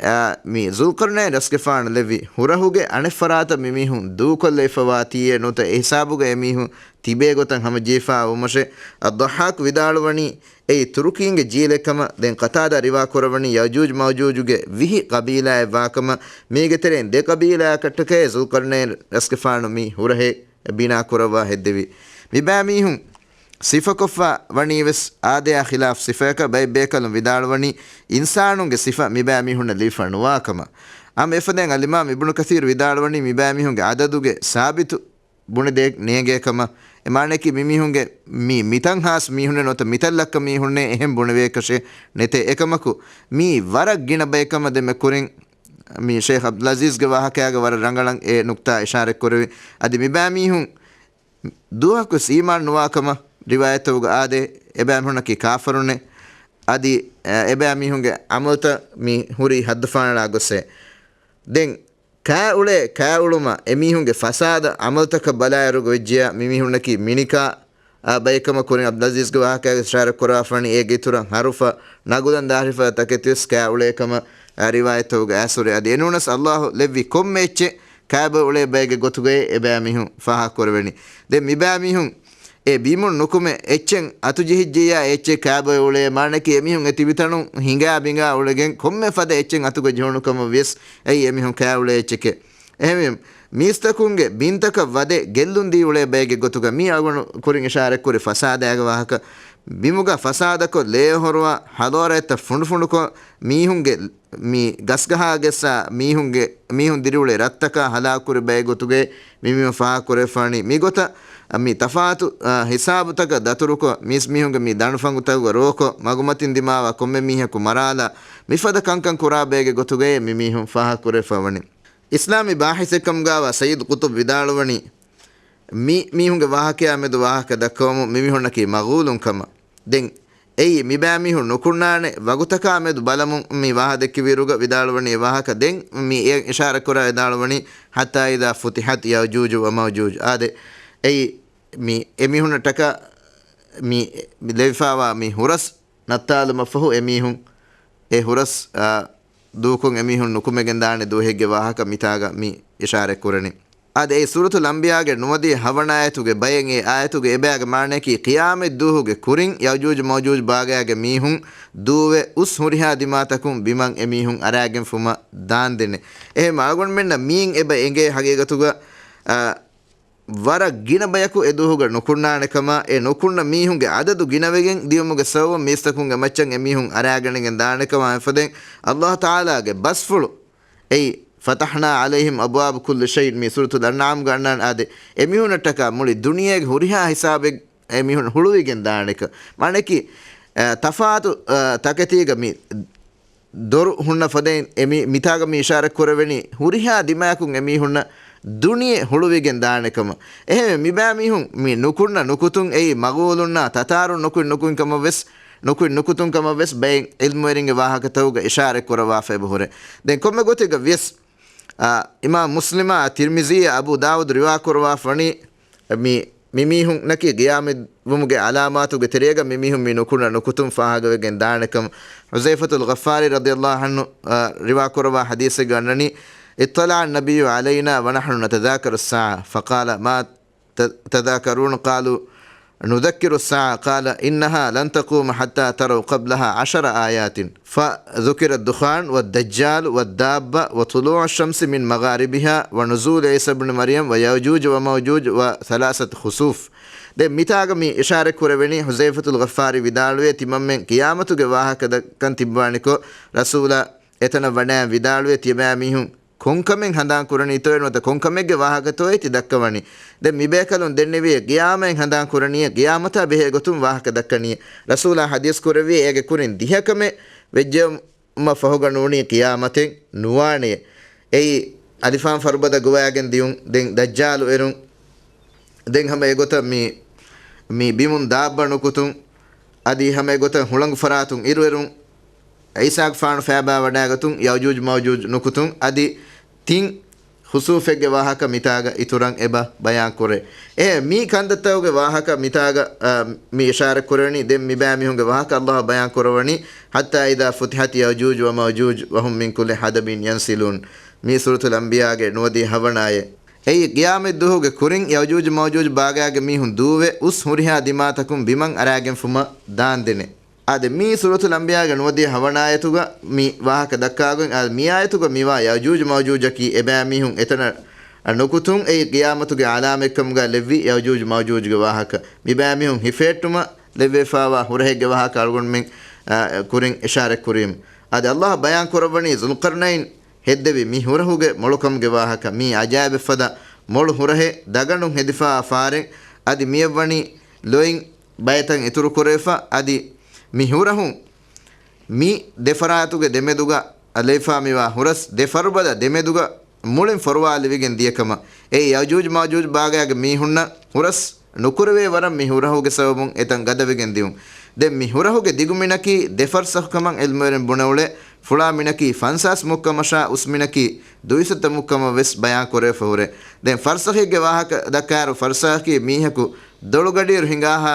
އާ، މި ޒުލްޤަރްނައިން ރަސްގެފާނު ލެއްވި ހުރަހުގެ އަނެއްފަރާތަށް މިމީހުން ދޫކޮށްލައިފަވާތީއޭ ނުވަތަ އެހިސާބުގައި މީހުން ތިބޭ ގޮތަށް ހަމަޖެހިފާ ވުމަށޭ. އައްޟައްޙާޤު ވިދާޅުވަނީ އެއީ ތުރުކީންގެ ޖީލެއްކަމަށް. ދެން ޤަތާދާ ރިވާ ކުރައްވަނީ ޔައުޖޫޖް މައުޖޫޖުގެ ވިހި ޤަބީލާއެއް ވާކަމަށް، މީގެ ތެރެއިން ދެ ޤަބީލާއަކަށްޓަކައޭ ޒުލްޤަރްނައިން ރަސްގެފާނު މި ހުރަހެއް ބިނާ ކުރައްވާ ހެއްދެވީ. މިބައިމީހުން ސިފަކޮށްފަ ވަނީވެސް އާދަޔާ ޚިލާފް ސިފަޔަކަށް. ބައެއް ބޭކަލުން ވިދާޅުވަނީ އިންސާނުންގެ ސިފަ މިބައިމީހުންނަށް ލިބިފަ ނުވާކަމަށް. ހަމަ އެފަދައިން އަލްއިމާމް އިބްނު ކަސީރު ވިދާޅުވަނީ މިބައިމީހުންގެ އަދަދުގެ ސާބިތު ބުނެދޭ ނޭނގޭކަމަށް. އެ މާނައަކީ މިމީހުންގެ މި، މިތަން ހާސް މީހުންނޭ ނުވަތަ މިތަން ލައްކަ މީހުންނޭ އެހެން ބުނެވޭކަށެއް ނެތޭ. އެކަމަކު މީ ވަރަށް ގިނަ ބައެއްކަމަށް ދެންމެ ކުރިން މި ޝޭޚް އަބްދުލްއަޒީޒްގެ ވާހަކައިގަ ވަރަށް ރަނގަޅަށް އެ ނުކްތާ އިޝާރަތް ކުރެވި. އަދި މިބައިމީހުން ދުވަހަކުވެސް އީމާން ނުވާކަމަށް ރިވާޔަތްތަކުގަ އާދޭ، އެބައިމީހުންނަކީ ކާފަރުންނޭ. އަދި، އަ، އެބައިމީހުންގެ އަމަލުތައް މި ހުރީ ހައްދުފާނަޅާ ގޮއްސޭ. ދެން ކާއުޅޭ، ކާއުޅުމަށް އެމީހުންގެ ފަސާދަ އަމަލުތަކަށް ބަލާއިރުގަ ވެއްޖިޔާ މިމީހުންނަކީ މިނިކާ، އާ، ބައެއްކަމަށް ކުރިން އަބްދުލްއަޒީޒްގެ ވާހަކައިގަ އިޝާރަތް ކުރާފަނީ އޭގެ އިތުރަށް ހަރުފަ ނަގުލަން ދާށިފަ ތަކެތިވެސް ކާއުޅޭ ކަމަށް، އާ، ރިވާޔަތްތަކުގަ އައިސް ހުރޭ. އަދި އެނޫނަސް އައްލާހު ލެއްވި ކޮންމެ އެއްޗެއް ކާބޮއެ އުޅޭ ބައެއްގެ ގޮތުގައޭ އެބައިމީހުން ފާހަގަކުރެވެނީ. ދެން މިބައިމީހުން އެ ބިމުން ނުކުމެ އެއްޗެއް އަތުޖެހިއްޖެއްޔާ އެއްޗެއް ކާބޮއެ އުޅޭ މާނައަކީ އެމީހުން އެ ތިބިތަނުން ހިނގާ ބިނގާ އުޅެގެން ކޮންމެ ފަދަ އެއްޗެއް އަތުގަ ޖެހުނު ކަމަށް ވިޔަސް އެއީ އެމީހުން ކާއުޅޭ އެއްޗެކޭ. އެހެންވީމަ، މީސްތަކުންގެ ބިންތަކަށް ވަދެ ގެއްލުން ދީ އުޅޭ ބައެއްގެ ގޮތުގަ މީ އަޅުގަނޑު ކުރިން އިޝާރަތްކުރި ފަސާދާގެ ވާހަކަ. ބިމުގަ ފަސާދަކޮށް، ލޭ އޮހޮރުވާ، ހަޟާރަތްތައް ފުނޑުފުނޑުކޮށް، މީހުންގެ މި ގަސްގަހާ ގެއްސާ މީހުންގެ، މީހުން ދިރިއުޅޭ ރަށްތަކާ ހަލާކުކުރި ބައެއް ގޮތުގައި މި މީހުން ފާހަގަކުރެވިފާނީ. މިގޮތަށް މި ތަފާތު، އަ، ހިސާބުތަކަށް ދަތުރުކޮށް، މީސްމީހުންގެ މި ދަނޑުފަނގުތަކުގަ ރޯކޮށް، މަގުމަތިން ދިމާވާ ކޮންމެ މީހަކު މަރާލާ، މިފަދަ ކަންކަން ކުރާ ބައެއްގެ ގޮތުގައޭ މި މީހުން ފާހަގަކުރެވިފަ ވަނީ. އިސްލާމީ ބާހިސެއްކަމުގައިވާ ސައީދު ޤުޠުބް ވިދާޅުވަނީ، މި މީހުންގެ ވާހަކަޔާ މެދު ވާހަކަ ދައްކަވަމުން މި މީހުންނަކީ މަޣޫލުން ކަމަށް. ދެން އެއީ މިބައިމީހުން ނުކުންނާނެ ވަގުތަކާ މެދު ބަލަމުން މި ވާހަ ދެއްކިވިއިރުގަ ވިދާޅުވަނީ ވާހަކަ ދެން މި އެ އިޝާރަތްކުރާ ވިދާޅުވަނީ حتى إذا فتحت يأجوج ومأجوج. އާދެ، އެއީ މި އެމީހުންނަށްޓަކާ މި ލެވިފާވާ މި ހުރަސް ނައްތާލުމަށްފަހު އެމީހުން އެ ހުރަސް، އާ، ދޫކޮށް އެމީހުން ނުކުމެގެންދާނެ ދުވަހެއްގެ ވާހަކަ މިތާގަ މި އިޝާރަތްކުރަނީ. އާދެ، އެ ސޫރަތުލް އަންބިޔާގެ ނުވަދިހަ ހަވަނަ އާޔަތުގެ ބައެއް އެ އާޔަތުގެ އެބައިގެ މާނަޔަކީ ޤިޔާމަތް ދުވަހުގެ ކުރިން ޔައުޖޫޖު މައުޖޫޖު ބާގައިގެ މީހުން ދޫވެ އުސް ހުރިހާ ދިމާތަކުން ބިމަށް އެމީހުން އަރާގެންފުމަށް ދާންދެނެ. އެހެން އަޅުގަނޑުމެންނަށް މީން އެބަ އެނގޭ ހަގީގަތުގަ، އާ، ވަރަށް ގިނަ ބަޔަކު އެ ދުވަހުގަ ނުކުންނާނެ ކަމަށް، އެ ނުކުންނަ މީހުންގެ އަދަދު ގިނަވެގެން ދިޔުމުގެ ސަބަބުން މީސްތަކުންގެ މައްޗަށް އެމީހުން އަރާގަނެގެން ދާނެ ކަމަށް އެފަދައިން އައްލާހު ތަޢާލާގެ ބަސްފުޅު އެއީ، فتحنا عليهم أبواب كل شيء މި ސޫރަތުލް އަންޢާމްގަ އަންނާނެ. އާދެ، އެމީހުންނަށްޓަކާ މުޅި ދުނިޔޭގެ ހުރިހާ ހިސާބެއް އެމީހުން ހުޅުވިގެން ދާނެކަ. މާނައަކީ، އަ، ތަފާތު، އަ، ތަކެތީގަ މި ދޮރު ހުންނަ ފަދައިން އެ މި، މިތާގަ މި އިޝާރަތް ކުރެވެނީ ހުރިހާ ދިމާޔަކުން އެމީހުންނަށް ދުނިޔެ ހުޅުވިގެން ދާނެ ކަމަށް. އެހެންވެ، މިބައިމީހުން މި ނުކުންނަ ނުކުތުން އެއީ މަޣޫލުންނާ ތަތާރުން ނުކުތް ނުކުތް ކަމަށް ވެސް، ނުކުތް ނުކުތުން ކަމަށް ވެސް ބައެއް ޢިލްމުވެރިންގެ ވާހަކަތަކުގަ އިޝާރަތް ކުރަވާފަ އެބަ ހުރޭ. ދެން ކޮންމެ ގޮތެއްގަ ވިޔަސް، އާ، އިމާމް މުސްލިމާ، ތިރްމިޒީ، އަބޫ ދާވޫދު ރިވާ ކުރަވާފަ ވަނީ މި މިމީހުންނަކީ ޤިޔާމަތްވުމުގެ ޢަލާމާތުގެ ތެރޭގަ މިމީހުން މި ނުކުންނަ ނުކުތުން ފާހަގަވެގެން ދާނެކަމަށް ޙުޛައިފަތުލް ޣައްފާރީ ރަޟިޔަﷲ ޢަންހު، އަ، ރިވާ ކުރައްވާ ޙަދީޘެއްގަ އަންނަނީ، اطلع النبي علينا ونحن نتذاكر الساعة فقال ما ت-، تذاكرون؟ قالوا نذكر الساعة، قال إنها لن تقوم حتى تروا قبلها عشر آيات. فذكر الدخان والدجال والدابة وطلوع الشمس من مغاربها ونزول عيسى ابن مريم ويأجوج ومأجوج وثلاثة خسوف. ދެން މިތާގަ މި އިޝާރަތް ކުރެވެނީ ޙުޛައިފަތުލް ޣައްފާރީ ވިދާޅުވޭ، ތިމަންމެން ޤިޔާމަތުގެ ވާހަކަ ދައްކަން ތިއްބާނެކޮށް، ރަސޫލާ އެތަނަށް ވަޑައި ވިދާޅުވޭ، ތިޔަބައިމީހުން ކޮންކަމެއް ހަނދާން ކުރަނީތޯއޭ ނުވަތަ ކޮންކަމެއްގެ ވާހަކަތޯއޭ ތި ދައްކަވަނީ؟ ދެން މިބޭކަލުން ދެންނެވިއޭ، ޤިޔާމަތް ހަނދާން ކުރަނީއޭ، ޤިޔާމަތާ ބެހޭ ގޮތުން ވާހަކަ ދައްކަނީއޭ. ރަސޫލާ ޙަދީޘް ކުރެއްވިއޭ، އޭގެ ކުރިން ދިހަ ކަމެއް ވެއްޖެއުމަށް ފަހުގަ ނޫނީ ޤިޔާމަތެއް ނުވާނެޔޭ. އެއީ، އަލިފާން ފަރުބަދަ ގޮވައިގެން ދިޔުން، ދެން ދައްޖާލު އެރުން، ދެން ހަމަ އެގޮތަށް މި، މި ބިމުން ދާއްބަ ނުކުތުން، އަދި ހަމަ އެގޮތަށް ހުޅަނގު ފަރާތުން އިރުއެރުން، ޢީސާގެފާނު ފައިބާ ވަޑައިގަތުން، ޔައުޖޫޖު މައުޖޫޖު ނުކުތުން، އަދި ތިން ޚުސޫފެއްގެ ވާހަކަ މިތާގަ އިތުރަށް އެބަ ބަޔާން ކުރޭ. އެ މި ކަންތައްތަކުގެ ވާހަކަ މިތާގަ، އަ، މި އިޝާރަތް ކުރެވެނީ، ދެން މިބައިމީހުންގެ ވާހަކަ އައްލާހު ބަޔާން ކުރައްވަނީ، حتى إذا فتحت يأجوج ومأجوج وهم من كل حدب ينسلون. މި ސޫރަތުލް އަންބިޔާގެ ނުވަދިހަ ހަވަނަ އާޔަތް. އެއީ، ޤިޔާމަތް ދުވަހުގެ ކުރިން ޔައުޖޫޖު މައުޖޫޖު ބާގާގެ މީހުން ދޫވެ، އުސް ހުރިހާ ދިމާތަކުން ބިމަށް އަރާގެންފުމަށް ދާންދެނެ. އާދެ، މީ ސޫރަތުލް އަންބިޔާގެ ނުވަދިހަ ހަވަނަ އާޔަތުގަ މި ވާހަކަ ދައްކާގޮތް، އާދެ، މި އާޔަތުގަ މިވާ ޔައުޖޫޖު މައުޖޫޖަކީ އެބައިމީހުން އެތަނަށް ނުކުތުން އެއީ ޤިޔާމަތުގެ ޢަލާމަތްކަމުގަ ލެއްވި ޔައުޖޫޖު މައުޖޫޖުގެ ވާހަކަ. މިބައިމީހުން ހިފެހެއްޓުމަށް ލެއްވެފާވާ ހުރަހެއްގެ ވާހަކަ އަޅުގަނޑުމެން، އާ، ކުރިން އިޝާރަތް ކުރީމު. އާދެ، އައްލާހު ބަޔާން ކުރައްވަނީ ޒުލްޤަރްނައިން ހެއްދެވި މި ހުރަހުގެ މޮޅުކަމުގެ ވާހަކަ. މީ އަޖާއިބެއްފަދަ މޮޅު ހުރަހެއް، ދަގަނޑުން ހެދިފާ ފާރެއް، އަދި މިއަށްވަނީ ލޮއިން ބައިތައް އިތުރުކުރެވިފަ، އަދި މި ހުރަހުން މި ދެ ފަރާތުގެ ދެމެދުގަ ލެވިފާ މިވާ ހުރަސް ދެ ފަރުބަދަ ދެމެދުގަ މުޅިން ފޮރުވާލެވިގެން ދިޔަކަމަށް. އެ ޔައުޖޫޖު މައުޖޫޖު ބާގާގެ މީހުންނަށް ހުރަސް ނުކުރެވޭ ވަރަށް މި ހުރަހުގެ ސަބަބުން އެތަން ގަދަވެގެން ދިޔުން. ދެން މި ހުރަހުގެ ދިގުމިނަކީ ދެ ފަރްސަޚު ކަމަށް ޢިލްމުވެރިން ބުނެއުޅޭ. ފުޅާ މިނަކީ ފަންސާސް މުއްކަމަށާ އުސް މިނަކީ ދުއިސައްތަ މުއްކަމަށް ވެސް ބަޔާން ކުރެވިފަ ހުރޭ. ދެން ފަރްސަޚެއްގެ ވާހަކަ ދައްކާއިރު، ފަރްސަޚަކީ މީހަކު ދޮޅުގަޑިއިރު ހިނގާހާ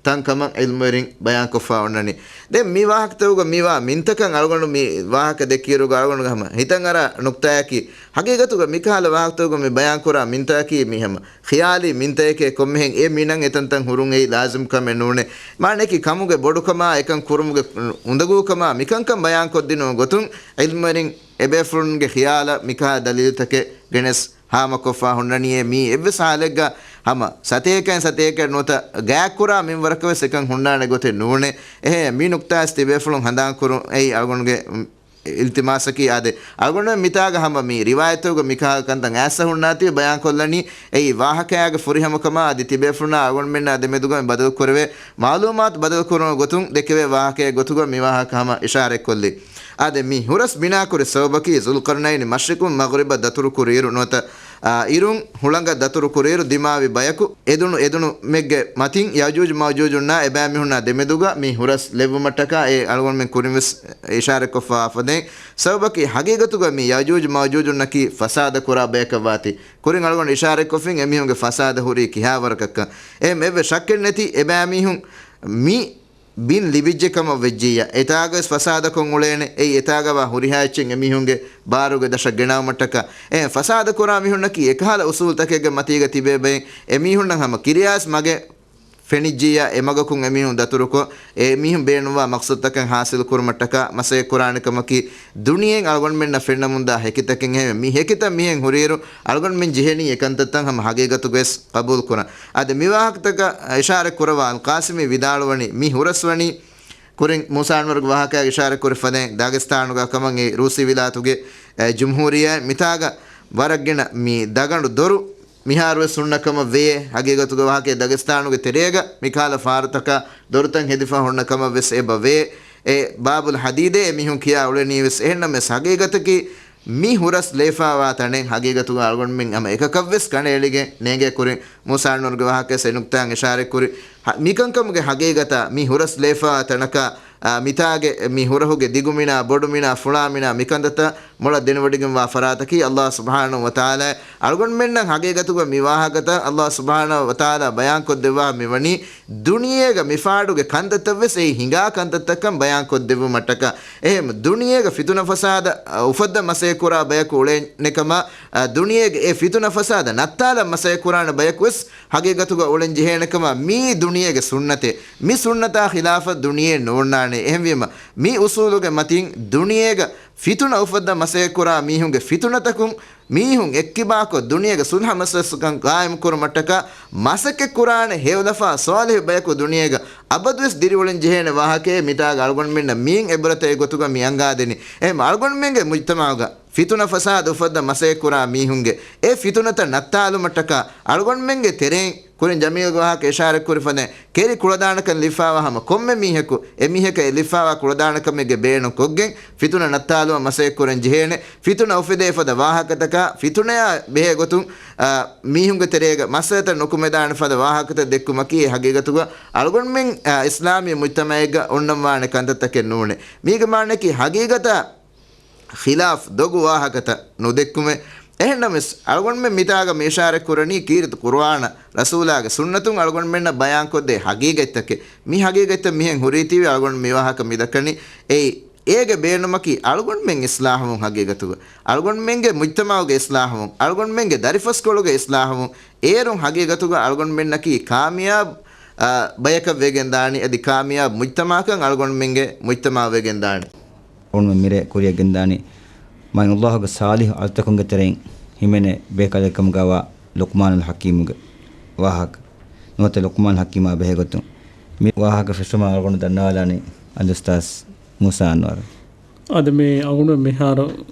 ތަން ކަމަށް ޢިލްމުވެރިން ބަޔާންކޮށްފަ އޮންނަނީ. ދެން މި ވާހަކަތަކުގަ މިވާ މިންތަކަށް އަޅުގަނޑު މި ވާހަކަ ދެއްކިއިރުގަ އަޅުގަނޑުގެ ހަމަ ހިތަށް އަރާ ނުކްތާއަކީ، ހަގީގަތުގަ މިކަހަލަ ވާހަކަތަކުގަ މި ބަޔާންކުރާ މިންތަކަކީ މި ހަމަ ޚިޔާލީ މިންތައެކޭ. ކޮންމެހެން އެ މިނަށް އެތަންތަން ހުރުން އެއީ ލާޒިމް ކަމެއް ނޫނޭ. މާނައަކީ ކަމުގެ ބޮޑުކަމާ އެކަން ކުރުމުގެ އުނދަގޫކަމާ މިކަންކަން ބަޔާންކޮށްދިނުމުގެ ގޮތުން ޢިލްމުވެރިން އެބޭފުޅުންގެ ޚިޔާލަށް މިކަހަލަ ދަލީލުތަކެއް ގެނެސް ހާމަކޮށްފާ ހުންނަނީއޭ. މީ އެއްވެސް ޙާލެއްގަ ހަމަ ސަތޭކައިން ސަތޭކައަށް ނުވަތަ ގާތްކުރާ މިންވަރަކަށް ވެސް އެކަން ހުންނާނެ ގޮތެއް ނޫނޭ. އެހެން މި ނުކްތާވެސް ތިބޭފުޅުން ހަނދާންކުރުން އެއީ އަޅުގަނޑުގެ އިލްތިމާސަކީ. އާދެ، އަޅުގަނޑުމެން މިތާގަ ހަމަ މި ރިވާޔަތްތަކުގަ މިކަހަލަ ކަންތައް އައިސް ހުންނާތީ ބަޔާންކޮށްލަނީ އެއީ ވާހަކަޔާގެ ފުރިހަމަކަމާ އަދި ތިބޭފުޅުންނާ އަޅުގަނޑުމެންނާ ދެމެދުގަ މި ބަދަލުކުރެވޭ މަޢުލޫމާތު ބަދަލުކުރުމުގެ ގޮތުން ދެކެވޭ ވާހަކައެއް ގޮތުގަ މި ވާހަކަ ހަމަ އިޝާރަތްކޮށްލީ. އާދެ، މި ހުރަސް ބިނާކުރި ސަބަބަކީ ޒުލްޤަރްނައިން މަޝްރިޤުން މަޣްރިބަށް ދަތުރުކުރިއިރު ނުވަތަ އާ، އިރުން ހުޅަނގަށް ދަތުރު ކުރިއިރު ދިމާވި ބަޔަކު އެދުނު އެދުނުމެއްގެ މަތިން ޔައުޖޫޖު މައުޖޫޖުންނާ އެބައިމީހުންނާ ދެމެދުގަ މި ހުރަސް ލެއްވުމަށްޓަކާ އެ އަޅުގަނޑުމެން ކުރިން ވެސް އިޝާރަތްކޮށްފަ އާފަދައިން. ސަބަބަކީ ހަގީގަތުގަ މި ޔައުޖޫޖު މައުޖޫޖުންނަކީ ފަސާދަ ކުރާ ބަޔަކަށް ވާތީ. ކުރިން އަޅުގަނޑު އިޝާރަތްކޮށްފިން އެމީހުންގެ ފަސާދަ ހުރީ ކިހާވަރަކަށްކަން. އެހެން އެއްވެސް ޝައްކެއް ނެތި އެބައިމީހުން މި ބިން ލިބިއްޖެ ކަމަށް ވެއްޖިއްޔާ، އެތާގަވެސް ފަސާދަކޮށް އުޅޭނެ. އެއީ އެތާގަވާ ހުރިހާ އެއްޗެއް އެމީހުންގެ ބާރުގެ ދަށަށް ގެނައުމަށްޓަކާ. އެ ފަސާދަ ކުރާ މީހުންނަކީ އެކަހަލަ އުސޫލުތަކެއްގެ މަތީގަ ތިބޭ ބައެއް. އެމީހުންނަށް ހަމަ ކިރިޔާސް މަގެއް ފެނިއްޖިއްޔާ، އެ މަގަކުން އެމީހުން ދަތުރުކޮށް، އެމީހުން ބޭނުންވާ މަޤްޞަދުތަކެއް ހާސިލު ކުރުމަށްޓަކާ މަސައްކަތް ކުރާނެ ކަމަކީ، ދުނިޔެއިން އަޅުގަނޑުމެންނަށް ފެންނަމުންދާ ހެކިތަކެއް. އެހެންވެ، މި ހެކިތައް މިހެން ހުރިއިރު، އަޅުގަނޑުމެން ޖެހެނީ އެ ކަންތައްތައް ހަމަ ހަގީގަތުގަވެސް ޤަބޫލު ކުރަން. އަދި މި ވާހަކަތަކަށް އިޝާރަތް ކުރައްވާ އަލްޤާސިމީ ވިދާޅުވަނީ، މި ހުރަސްވަނީ ކުރިން މޫސާ އަންވަރުގެ ވާހަކައިގަ އިޝާރަތް ކުރި ފަދައިން ދާގިސްތާނުގަ ކަމަށް އެ ރޫސީ ވިލާތުގެ، އެ، ޖުމްހޫރިއްޔާ މިތާގަ ވަރަށް ގިނަ މި ދަގަނޑު ދޮރު މިހާރުވެސް ހުންނަ ކަމަށް ވޭ. ހަގީގަތުގެ ވާހަކައެއް ދަގިސްތާނުގެ ތެރޭގަ މިކާލަ ފާރުތަކާ ދޮރުތައް ހެދިފަ ހުންނަ ކަމަށް ވެސް އެބަ ވޭ. އެ ބާބުލް ހަދީދޭ އެމީހުން ކިޔާ އުޅެނީ ވެސް. އެހެންނަމަވެސް ހަގީގަތަކީ މި ހުރަސް ލޭފާވާ ތަނެއް ހަގީގަތުގަ އަޅުގަނޑުމެން ހަމަ އެކަކަށްވެސް ކަނޑައެޅިގެން ނޭނގޭ. ކުރިން މޫސާ އަންވަރުގެ ވާހަކައެސް އެ ނުކްތާއަށް އިޝާރަތްކުރި. ހަ-، މިކަންކަމުގެ ހަގީގަތާ މި ހުރަސް ލޭފާވާ ތަނަކާ، އާ، މިތާގެ މި ހުރަހުގެ ދިގު މިނާ، ބޮޑު މިނާ، ފުޅާ މިނާ، މިކަންތައްތައް މޮޅަށް ދެނެވޮޑިގެންވާ ފަރާތަކީ ﷲ ސުބްޙާނަހޫ ވަތަޢާލާ. އަޅުގަނޑުމެންނަށް ހަގީގަތުގަ މި ވާހަކަތައް ﷲ ސުބްޙާނަހޫ ވަތަޢާލާ ބަޔާންކޮށްދެއްވާ މިވަނީ ދުނިޔޭގަ މިފާޑުގެ ކަންތައްތައްވެސް އެއީ ހިނގާ ކަންތައްތައްކަން ބަޔާންކޮށްދެއްވުމަށްޓަކާ. އެހެން ދުނިޔޭގަ ފިތުނަ ފަސާދަ، އަ، އުފައްދަން މަސައްކަތްކުރާ ބަޔަކު އުޅެނެކަމަށް، އަ، ދުނިޔޭގެ އެ ފިތުނަ ފަސާދަ ނައްތާލަން މަސައްކަތްކުރާނެ ބަޔަކުވެސް ހަގީގަތުގަ އުޅެން ޖެހޭނެކަމަށް މީ ދުނިޔޭގެ ސުންނަތެއް. މި ސުންނަތާ ޚިލާފަށް ދުނިޔެއެއް ނޯންނާނެ. އެހެންވީމަ، މި އުސޫލުގެ މަތިން ދުނިޔޭގަ ފިތުނަ އުފައްދަން މަސައްކަތްކުރާ މީހުންގެ ފިތުނަތަކުން މީހުން އެއްކިބާކޮށް، ދުނިޔޭގަ ސުލްހަ މަސައްކަތްކަން ޤާއިމުކުރުމަށްޓަކާ މަސައްކަތްކުރާނެ ހެޔޮލަފާ ޞާލިޙު ބަޔަކު ދުނިޔޭގަ އަބަދުވެސް ދިރިއުޅެން ޖެހޭނެ ވާހަކައެއް މިތާގަ އަޅުގަނޑުމެންނަށް މިއިން އެބުރަތައް އެގޮތުގަ މި އަންގާދެނީ. އެހެން އަޅުގަނޑުމެންގެ މުޖްތަމަޢުގަ ފިތުނަ ފަސާދަ އުފައްދަން މަސައްކަތްކުރާ މީހުންގެ އެ ފިތުނަތައް ނައްތާލުމަށްޓަކާ އަޅުގަނޑުމެންގެ ތެރެއިން ކުރިން ޖަމީލްގެ ވާހަކަ އިޝާރަތްކުރި ފަދައިން ކެރި ކުޅަދާނަކަން ލިބިފާވާ ހަމަ ކޮންމެ މީހަކު އެ މީހަކަށް އެ ލިބިފާވާ ކުޅަދާނަކަމެއްގެ ބޭނުން ކޮށްގެން ފިތުނަ ނައްތާލުމަށް މަސައްކަތްކުރަން ޖެހޭނެ. ފިތުނަ އުފެދޭ ފަދަ ވާހަކަތަކާ ފިތުނަޔާ ބެހޭ ގޮތުން، އާ، މީހުންގެ ތެރޭގަ މައްސަލަތައް ނުކުމެދާނެ ފަދަ ވާހަކަތައް ދެއްކުމަކީ އެ ހަގީގަތުގަ އަޅުގަނޑުމެން، އާ، އިސްލާމީ މުޖްތަމަޢެއްގަ އޮންނަންވާނެ ކަންތައްތަކެއް ނޫނޭ. މީގެ މާނައަކީ ހަގީގަތާ ޚިލާފް ދޮގު ވާހަކަތައް ނުދެއްކުމެއް. އެހެންނަމަވެސް، އަޅުގަނޑުމެން މިތާގަ މި އިޝާރަތް ކުރަނީ ކީރިތި ޤުރުއާނަށް، ރަސޫލާގެ ސުންނަތުން އަޅުގަނޑުމެންނަށް ބަޔާންކޮށްދޭ ހަގީގަތްތަކެއް. މި ހަގީގަތްތައް މިހެން ހުރީތީވެ އަޅުގަނޑު މި ވާހަކަ މި ދައްކަނީ. އެއީ، އޭގެ ބޭނުމަކީ އަޅުގަނޑުމެން އިސްލާހުވުން ހަގީގަތުގަ. އަޅުގަނޑުމެންގެ މުޖްތަމަޢުގެ އިސްލާހުވުން. އަޅުގަނޑުމެންގެ ދަރިފަސްކޮޅުގެ އިސްލާހުވުން. އޭރުން ހަގީގަތުގަ އަޅުގަނޑުމެންނަކީ ކާމިޔާބު، އާ، ބަޔަކަށް ވެގެން ދާނީ. އަދި ކާމިޔާބު މުޖްތަމަޢަކަށް އަޅުގަނޑުމެންގެ މުޖްތަމަޢު ވެގެން ދާނީ. އޮންމެ މިރޭ ކުރިއަށް ގެންދާނީ މާތް ﷲ ގެ ޞާލިޙު އަޅުތަކުންގެ ތެރެއިން ހިމެނޭ ބޭކަލެއް ކަމުގަވާ ލުޤްމާނުލް ޙަކީމުގެ ވާހަކަ. ނުވަތަ ލުޤްމާނުލް ޙަކީމާ ބެހޭގޮތުން މި ވާހަކަ ފެށުމާ އަޅުގަނޑު ދަންނަވާލާނީ އަލްއުސްތާޛް މޫސާ އަންވަރު. އަދި މި އަޅުގަނޑު މިހާރު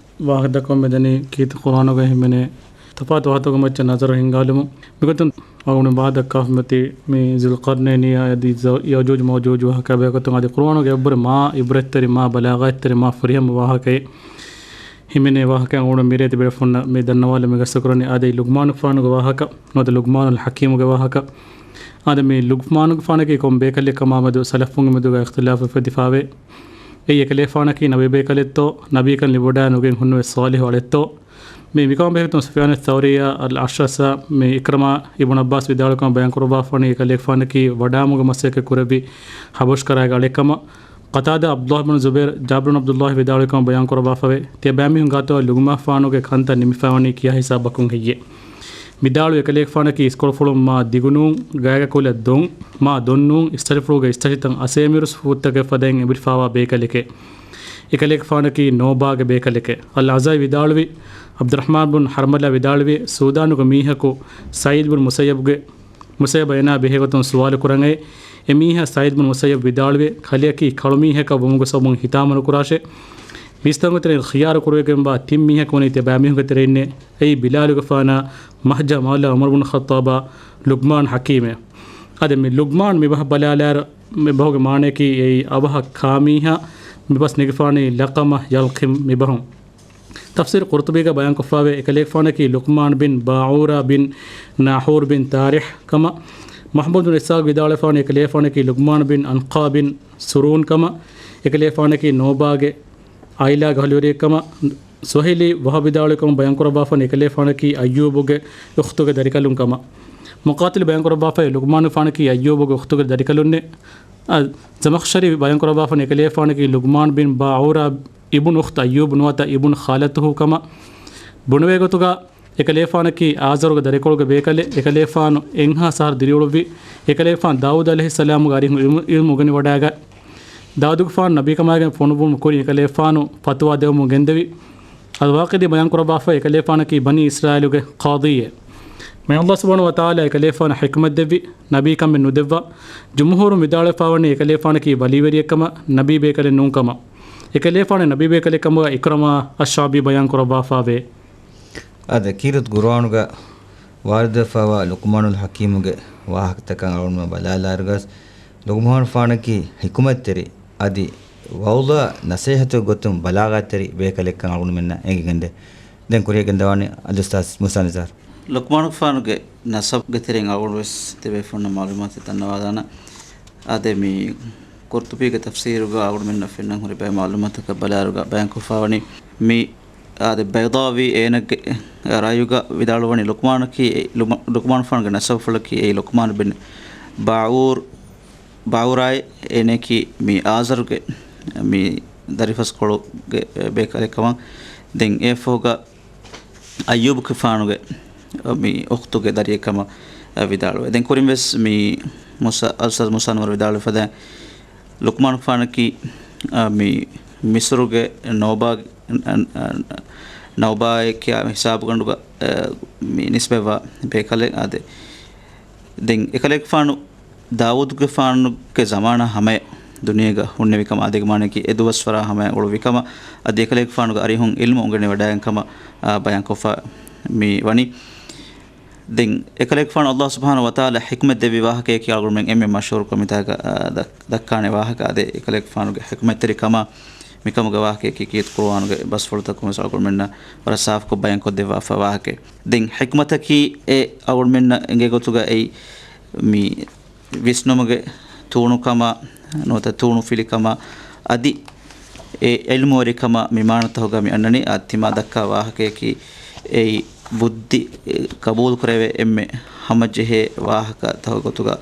ވާހަކަ ދައްކަމުން މިދަނީ ކީރިތި ޤުރުއާނުގައި ހިމެނޭ ތަފާތު ވާހަކަތަކުގެ މައްޗަށް ނަޒަރު ހިންގާލުމުން. މިގޮތުން އަޅުގަނޑު ވާހަކަ ދައްކާފަ މިއޮތީ މި ޒުލްޤަރްނައިނީ އަދި ޔަ-، ޔައުޖޫޖު މައުޖޫޖު ވާހަކަ ބެހޭގޮތުން. އަދި ޤުރުއާނުގެ އެއްބުރި މާ ޢިބްރަތްތެރި، މާ ބަލާޣަތްތެރި، މާ ފުރިހަމަ ވާހަކައެއް ހިމެނޭ ވާހަކައެއް އަޅުގަނޑު މިރޭ ތިބޭފުންނަށް މި ދަންނަވާލަން މި ގަސްތު ކުރަނީ. އާދެ، ލުޤްމާނުގެފާނުގެ ވާހަކަ، ނުވަތަ ލުޤްމާނުލް ޙަކީމުގެ ވާހަކަ. އާދެ، މި ލުޤްމާނުގެފާނަކީ ކޮން ބޭކަލެއް ކަމާމެދު ސަލަފުންގެ މެދުގަ އިޚްތިލާފެއް އުފެދިފާވޭ. އެއީ އެކަލޭގެފާނަކީ ނަބީ ބޭކަލެއްތޯ، ނަބީކަން ލިބިވަޑައި ނުގެން ހުންނެވި ޞާލިޙު އަޅެއްތޯ؟ މި މިކަމަށް ބެހޭގޮތުން ސުފްޔާނު ޘައުރީއާ، އަލް އަޢްޝަޢަސްއާ، މި ޢިކްރިމާ، އިބްނު ޢައްބާސް ވިދާޅުވިކަމަށް ބަޔާންކުރައްވާފަވަނީ އެކަލޭގެފާނަކީ ވަޑާމުގެ މަސައްކަތް ކުރެއްވި ހަބަޝް ކަރާގެ އަޅެއްކަމަށް. ޤަތާދާ، ޢަބްދުﷲ ބިން ޒުބައިރު، ޖާބިރު ބިން ޢަބްދުﷲ ވިދާޅުވިކަމަށް ބަޔާންކުރައްވާފަވޭ. ތިޔަބައިމީހުން ގާތުގަ ލުޤްމާނުގެ ކަންތައް ނިމިފައިވަނީ ކިހާ ހިސާބަކުން ހެއްޔޭ؟ ވިދާޅުވި އެކަލޭގެފާނަކީ އިސްކޮޅުފުޅުން މާ ދިގުނޫން، ގާގަ ކުލަ ދޮން، މާ ދޮންނޫން، އިސްތަށިފުޅުގެ އިސްތަށިތައް އަސޭމިރުސް ފޫއްތަކެއް ފަދައިން އެނބުރިފާވާ ބޭކަލެކޭ. އެކަލޭގެފާނަކީ ނޯބާގެ ބޭކަލެކޭ. އަލްއަޒްހަރީ ވިދާޅުވި، ޢަބްދުއްރަޙްމާން ބުން ޙަރްމަލާ ވިދާޅުވި، ސޫދާނުގެ މީހަކު ސަޢީދު ބުން މުސައްޔަބުގެ، މުސައްޔަބަށް އޭނާ ބެހޭގޮތުން ސުވާލު ކުރަން އައި، އެ މީހާ ސަޢީދު ބުން މުސައްޔަބު ވިދާޅުވި، ކަލެއަކީ ކަޅުމީހަކަށް ވުމުގެ ސަބަބުން ހިތާމަ ނުކުރާށޭ. މީސްތަކުންގެ ތެރެއިން ޚިޔާރު ކުރެވިގެންވާ ތިން މީހަކު ވަނީ ތިޔަބައިމީހުންގެ ތެރެއިންނޭ. އެއީ ބިލާލުގެފާނާ، މަހްޖަ މައުލާ ޢުމަރު ބުން ޚައްޠާބާ، ލުޤްމާން ޙަކީމޭ. އަދި މި ލުޤްމާން މި ބަހަށް ބަލާލާއިރު، މި ބަހުގެ މާނައަކީ އެއީ އަވަހަށް ކާމީހާ، މި ބަސް ނެގިފާނީ ލަޤަމަ ޔަލްޤިމް މި ބަހުން. ތަފްސީރު ޤުރްޠުބީގަ ބަޔާންކޮށްފައިވޭ، އެކަލޭގެފާނަކީ ލުޤްމާން ބިން ބާޢޫރާ ބިން ނާޙޫރް ބިން ތާރިޙް ކަމަށް، މަޙްމޫދު ބިން އިސްޙާޤް ވިދާޅުވެފާނު، އެކަލޭގެފާނަކީ ލުޤްމާން ބިން ޢަންޤާ ބިން ސުރޫން ކަމަށް، އެކަލޭގެފާނަކީ ނޯބާގެ ޢާއިލާގެ އަހުލުވެރިއެއް ކަމަށް، ސުހައިލީ ވަހަބް ވިދާޅުވިކަމަށް ބަޔާންކުރައްވާފާނު، އެކަލޭގެފާނަކީ އައްޔޫބުގެ އުޚްތުގެ ދަރިކަލުން ކަމަށް، މުޤާތިލު ބަޔާންކުރައްވާފައި، ލުޤްމާނުގެފާނަކީ އައްޔޫބުގެ އުޚްތުގެ ދަރިކަލުންނޭ. އަ، ޒަމަޚްޝަރީ ބަޔާންކުރައްވާފަން، އެކަލޭގެފާނަކީ ލުޤްމާން ބިން ބާޢޫރާ އިބުން އުޚްތު އައްޔޫބް ނުވަތަ އިބުން ޚާލަތުހޫ ކަމަށް ބުނެވޭ ގޮތުގަ، އެކަލޭގެފާނަކީ އާޒަރުގެ ދަރިކޮޅުގެ ބޭކަލެއް. އެކަލޭގެފާނު އެއްހާސް އަހަރު ދިރިއުޅުއްވި. އެކަލޭގެފާނު ދާއޫދު ޢަލައިހިއްސަލާމުގެ އަރިހުން ޢިލްމު، ޢިލްމު އުނގެނިވަޑައިގަތް. ދާއޫދުގެފާނު ނަބީކަމާގެން ފޮނުއްވުމުގެ ކުރިން އެކަލޭގެފާނު ފަތުވާ ދެވުމުން ގެންދެވި. އަލްވާޤިދީ ބަޔާންކުރައްވާފައި، އެކަލޭގެފާނަކީ ބަނީ އިސްރާއީލުގެ ޤާޟީއެއް. މި ﷲ ސުބްޙާނަހޫ ވަތަޢާލާ އެކަލޭގެފާނަށް ޙިކްމަތް ދެއްވި، ނަބީކަމެއް ނުދެއްވާ. ޖުމްހޫރުން ވިދާޅުވެފައިވަނީ އެކަލޭގެފާނަކީ ވަލީވެރިއެއްކަމަށް، ނަބީބޭކަލެއް ނޫންކަމަށް. އެކަލޭގެފާނު ނަބީބޭކަލެއްކަމުގަ އިކްރަމާ އައްޝަޢުބީ ބަޔާންކުރައްވާފައިވޭ. އާދެ، ކީރިތި ޤުރުއާނުގަ ވާރިދުވެފައިވާ ލުޤްމާނުލް ޙަކީމުގެ ވާހަކަތަކަށް އަޅުގަނޑުމެން ބަލާލާއިރުގަސް، ލުޤްމާނުގެފާނަކީ ޙިކުމަތްތެރި، އަދި ވަޢުޡާ ނަޞޭޙަތުގެ ގޮތުން ބަލާޣަތްތެރި ބޭކަލެއްކަން އަޅުގަނޑުމެންނަށް އެނގިގެންދޭ. ދެން ކުރިއަށް ގެންދަވާނީ އަލްއުސްތާޛް މޫސާ ނިޒާރު. ލުޤްމާނުގެފާނުގެ ނަސަބުގެ ތެރެއިން އަޅުގަނޑު ވެސް ތިބޭފުޅުންނަށް މަޢުލޫމާތެއް ދަންނަވާލާނަން. އާދެ، މި ޤުރްޠުބީގެ ތަފްސީރުގަ އަޅުގަނޑުމެންނަށް ފެންނަން ހުރި ބައެއް މަޢުލޫމާތުތަކަށް ބަލާއިރުގަ ބަޔާންކޮށްފައިވަނީ، މި އާދެ، ބައިޟާވީ އޭނަގެ ރައުޔުގަ ވިދާޅުވަނީ، ލުޤްމާނަކީ އެ، ލުމަ-، ލުޤްމާނުގެފާނުގެ ނަސަބުފުޅަކީ އެއީ ލުޤްމާނު ބިން ބާޢޫރް، ބާޢޫރާއޭ. އޭނައަކީ މި އާޒަރުގެ މި ދަރިފަސްކޮޅުގެ ބޭކަލެއްކަމަށް. ދެން އެއަށްފަހުގަ އައްޔޫބުގެފާނުގެ މި އުޚްތުގެ ދަރިއެއްކަމަށް ވިދާޅުވޭ. ދެން ކުރިން ވެސް މި މޫސާ، އަލްއުސްތާޛް މޫސާ އަންވަރު ވިދާޅުވި ފަދައިން، ލުޤްމާނުގެފާނަކީ، އަ، މި މިޞްރުގެ ނޯބާ، އަ، އަ، ނައުބާއޭ ކިޔާ ހިސާބުގަނޑުގަ، އަ، މި ނިސްބަތްވާ ބޭކަލެއް. އާދެ، ދެން އެކަލޭގެފާނު ދާވޫދުގެފާނުގެ ޒަމާނާ ހަމަޔަށް ދުނިޔޭގަ ހުންނެވިކަމަށް، އާދެ، މާނައަކީ އެ ދުވަސްވަރާ ހަމަޔަށް އުޅުއްވިކަމަށް، އަދި އެކަލޭގެފާނުގެ އަރިހުން ޢިލްމު އުނގެނިވަޑައިގެން ކަމަށް، އާ، ބަޔާންކޮށްފަ މި ވަނީ. ދެން އެކަލޭގެފާނު ﷲ ސުބްޙާނަހޫ ވަތަޢާލާ ޙިކްމަތް ދެއްވި ވާހަކަޔަކީ އަޅުގަނޑުމެން އެންމެ މަޝްހޫރުކޮށް މިތާގަ، އާ، ދަ-، ދައްކާނެ ވާހަކަ. އާދެ، އެކަލޭގެފާނުގެ ޙިކްމަތްތެރިކަމާ މިކަމުގެ ވާހަކަޔަކީ ކީރިތި ޤުރުއާނުގެ ބަސްފުޅުތަކުން ވެސް އަޅުގަނޑުމެންނަށް ވަރަށް ސާފުކޮށް ބަޔާންކޮށްދެއްވާފަ ވާހަކަ. ދެން ޙިކްމަތަކީ އެ އަޅުގަނޑުމެންނަށް އެނގޭ ގޮތުގަ އެއީ މި ވިސްނުމުގެ ތޫނުކަމާ ނުވަތަ ތޫނުފިލިކަމާ އަދި އެ ޢިލްމުވެރިކަމާ މި މާނަތަކުގަ މި އަންނަނީ. އާ ތިމާ ދައްކާ ވާހަކަޔަކީ އެއީ ބުއްދި ޤަބޫލުކުރެވޭ އެންމެ ހަމަޖެހޭ ވާހަކަތަކުގެ ގޮތުގަ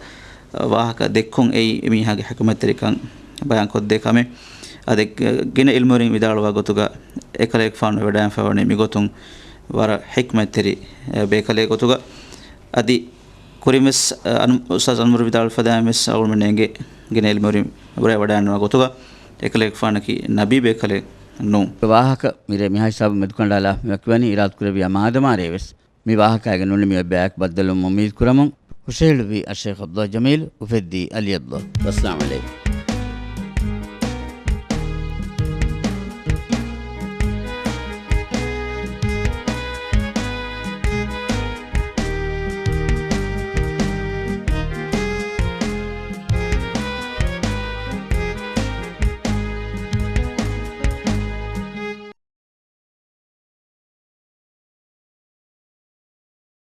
ވާހަކަ ދެއްކުން އެއީ މީހާގެ ޙިކުމަތްތެރިކަން ބަޔާންކޮށްދޭ ކަމެއް. އަދި ގިނަ ޢިލްމުވެރިން ވިދާޅުވާ ގޮތުގަ އެކަލޭގެފާނު ވެވަޑައިގެންފަވަނީ މިގޮތުން ވަރަށް ޙިކްމަތްތެރި ބޭކަލެއް ގޮތުގަ. އަދި ކުރިން ވެސް، އަ، އަން-، އުސްތާޛް އަންވަރު ވިދާޅުވި ފަދައިން ވެސް އަޅުގަނޑުމެންނަށް އެނގޭ ގިނަ ޢިލްމުވެރިން ވެވަޑައިގަންނަވާ ގޮތުގަ އެކަލޭގެފާނަކީ ނަބީ ބޭކަލެއް ނޫން. ވާހަކަ މިރޭ މިހާ ހިސާބުން މެދުކަނޑާލާ މި ވަކިވަނީ އިރާދަކުރެއްވިޔާ މާދަމާ ރޭ ވެސް މި ވާހަކައިގެ ނުނިމި އެއްބަޔަކު ބައްދަލުވުމަށް އުއްމީދު ކުރަމުން، ހުށަހެޅުއްވީ އައްޝައިޚް ޢަބްދުﷲ ޖަމީލު، އުފެއްދީ ޢަލީ ޢަބްދުﷲ. ވައްސަލާމް ޢަލައިކުމް.